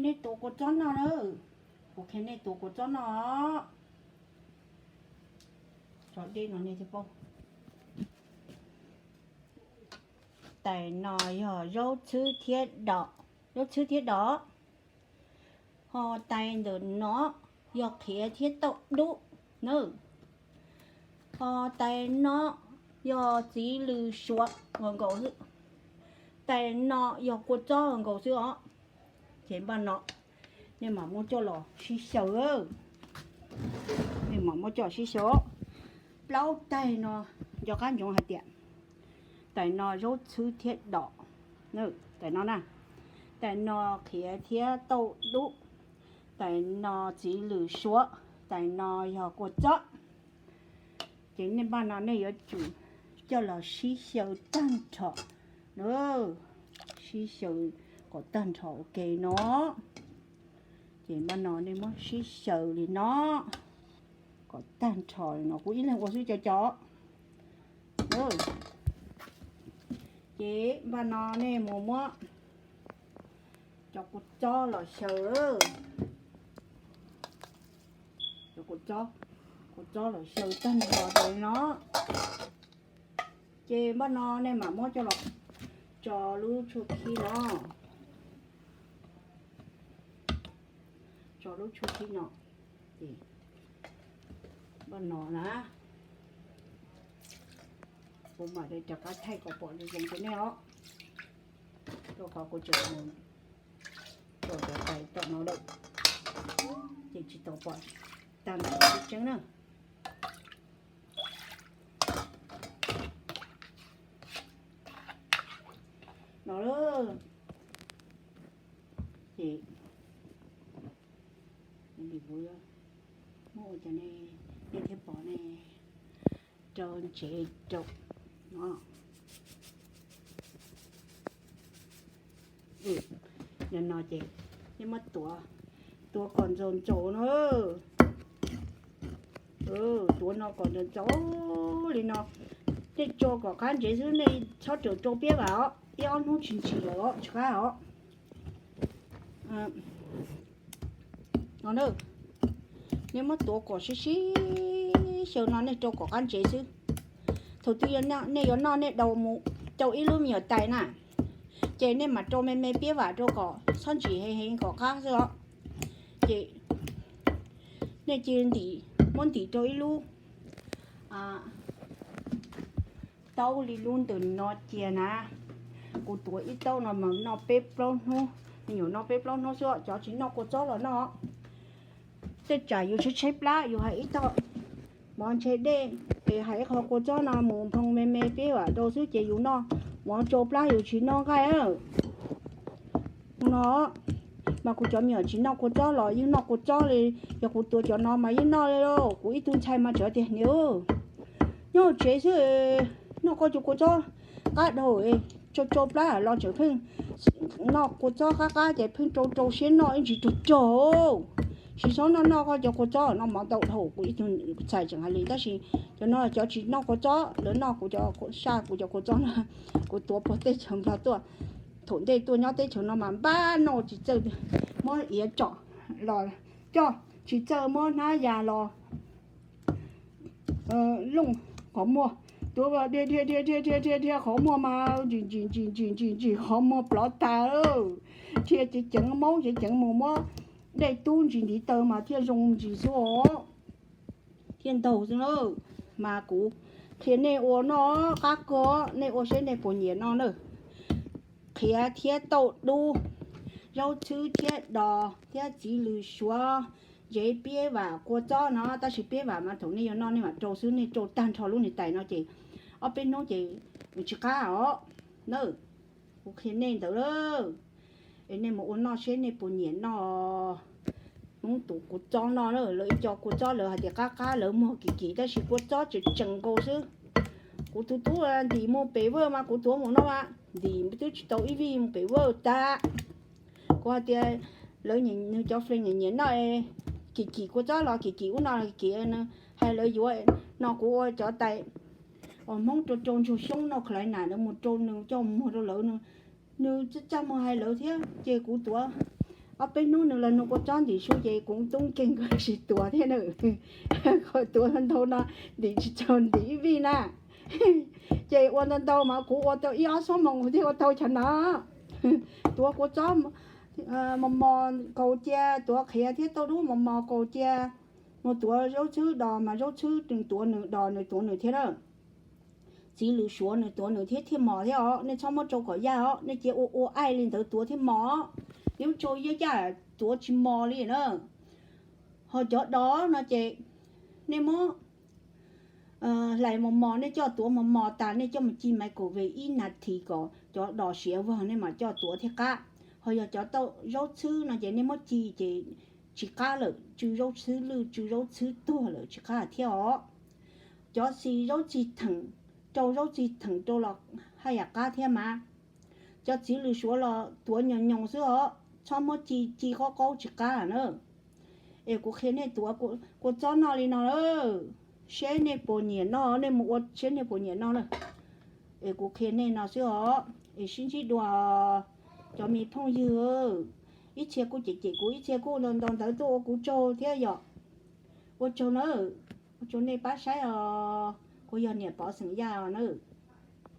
Nej tuav kua txob noj na, kuv qhia nej tuav kua txob noj. Tso dej no nej thiaj paub. Tais no yog zaub txhwb thiab do, zaub txhwb thiab do. Ho tais ntawm no yog qhiav thiab tauj dub na. Ho tais no yog txiv lws suav nkaus xwb. Tais no yog kua txob nkaus xwb os. Ces npaj no nej mam muab coj los sib xyaw. Nej mam muab coj sib xyaw. Plaub tais no nco qab ntsoov hais tias tais no zaub txhwb thiab do. Tais no na, tais no qhiav thiab tauj dub, tais no txiv lws suav, tais no yog kua txob. Ces nej npaj no nej yuav tsum coj los sib xyaw tag nrho, sib xyaw kom tag nrho ua ke no. Ces npaj no nej muab sib xyaw li no kom tag nrho li no, kuv ib leeg ua xwb cov cov. Ces npaj no nej mus muab cov kua txob los xyaw. Cov kua txob los xyaw tag nrho li no. Ces npaj no nej mam muab coj los tso lub tshuaj khib no. Tso lub tshuaj khib no. Npaj no na, kuv mam li rov qab thaij kom pom zoo zoo rau nej os. Rau qhov kuv tseem mus rau cov tais tom no lawm, ces tsis tau pom tag nrho tseeb tseeb na. No lawm, ces kuv muab ua cov nej thiaj pom ne, rau ntsev rau no. No no ces nej muab tuav, tuav kom ntxaus ntxaus no. Tuav no kom ntxaus ntxaus li no. Nej tso kom qab ntsev xwb, nej txhob rawm rau piab vam os, ib ob hnub tsis ntsim lawm os, tsis qab os. No, nej muab tuav kom sib sib xyaw no, nej rau kom qab ntsev xwb. Thaum twg nej yuav noj nej daus mus rau ib lub me nyuam tais na, ces nej mam rau me me piab vam rau kom txhob ntsim heev heev kom qab xwb os. Ces nej cia li ntim, muab ntim rau ib lub taub li lub ntawm no cia na. Kuv tuav ib taub no mas noj peb plaub hnub, me nyuam noj peb plaub hnub xwb, cov tsis noj kua txob los noj. Tej tsam yus tshaib tshaib plab yus hais ib tog mov ntshe dej, es hais ib qho kua txob no mus nphoo me me piab vam rau xwb ces yus noj, mov tsau plab yus tsis noj nqaij. No mas kuv cov me nyuam tsis noj kua txob los yeej noj kua txob li, yog kuv tuav cov no mas yeej noj li lauj. Kuv ib tug ntxhais mas tseem tias niam, nyob hauv tsev xwb, noj koj cov kua txob qab dhau, tsau tsau plab los tseem pheej noj kua txob qab qab ces pheej rau rau siab noj ib ntsis rog rog. Tsis txhob noj noj koj cov kua txob no, mov ntau dhau. Kuv ib tug ntxhais tseem hais li, tab sis cov no cov tsis noj kua txob, lawv noj kuv cov, saj kuv cov kua txob no, kuv tuav puag teb chaws Nplog tuaj. Thaum ntej tuaj nyob teb chaws no mas npaj noj tsis txawj, muab iav tsom los coj, tsis txawj muab hnab ya los looj qhov muag, tuav dhia dhia dhia dhia dhia dhia qhov muag mas ntsim ntsim ntsim ntsim ntsim ntsim qhov muag plov tas. Dhia ceev ceev maub ceev ceev mus muab dej tub ntsis ntiv taw mas thiaj zoo ntsis xwb os. Thiaj ntaug xwb na. Mas kuv qhia nej ua noj qab kawg, nej ua seb nej puas nyiam noj na. Qhiav thiab tauj dub, zaub txhwb thiab dos thiab txiv lws suav, ntsev piab vam kua txob no, tab sis piab vam mas thaum nej yuav noj nej mam rau xwb, nej rau tag nrho lub niag tais no ces ob peb hnub ces tsis qab os na. Kuv qhia nej ntawd lawm, es nej mus ua noj seb nej puas nyiam noj. Hmoob tuav kua txob noj na, lawv ib co kua txob lawv hais tias qab qab lawv muag kim kim tab sis kua txob tseem tseem nkaus xwb. Kuv tus tub ntim mus pem Vwj mas kuv tuav mus no mas ntim twb tsis tau ib vij mus pem Vwj tag. Kuv hais tias lawv nws cov fleej nyiam nyiam noj, kim kim kua txob los kim kim ub no kim kim, hais lawv yuav no kuv ua cov tais uas Hmoob rau rau ntsuag xyoob noj kha lais nam lawv mus rau nws coj muag rau lawv, nws txaj muag hais lawv thiab ces kuv tuav Ob peb hnub nws los nug kua txob ntim su ces kuv tub nkeeg koj tsis tuav thiab na. Koj tuav ntau no ntim tsis txog ntim ib vij na. Ces ua ntau ntau mas kuv ua tau ib ob xuab moos thiaj ua tau chaw no. Tuav kua txob mos mos kaus cia, tuav qhiav thiab tauj dub mos mos kaus cia, mus tuav zaub txhwb dos mas zaub txhwb nws tuav nws dos nws tuav nws thiab na. Txiv lws suav nws tuav nws thiab thiaj mos thiab os. Nej txhob muab tsau kom yaj os, nej cia ua ua aij li ntawd tuav thiaj mos. Neb tsau yaj yaj tuav tsis mos li na. Ho cov dos no ces nej muab hlais mos mos, nej coj tuav mos mos tas nej coj mus ci microwave ib nas this kom cov dos siav vog nej mam coj tuav thiaj qab. Ho yog cov tauj zaub txhwb no ces nej muab ci ces tsis qab lawm, tsw zaub txhwb lwj tsw zaub txhwb tuag lawm tsis qab thiab os. Cov xis zaub txhwb theem, rau zaub txhwb theem rau los haj yam qab thiab mas. Cov txiv lws suav los tuav nyoos nyoos xwb os, txhob muab ci ci qaub qaub tsis qab na. Es kuv qhia nej tuav kua txob noj li no na, seb nej puas nyiam noj, nej mus ua seb nej puas nyiam noj na. Es kuv qhia nej no xwb os, es sib ntsib dua cov me phooj ywg. Ib txhia kuj cem cem kuv, ib txhia kuj ntau ntawv tuaj ua kuv tsaug thiab yom. Ua tsaug na, ua tsaug nej pab saib os. Kuv yog niam pov xeem Yaj os na.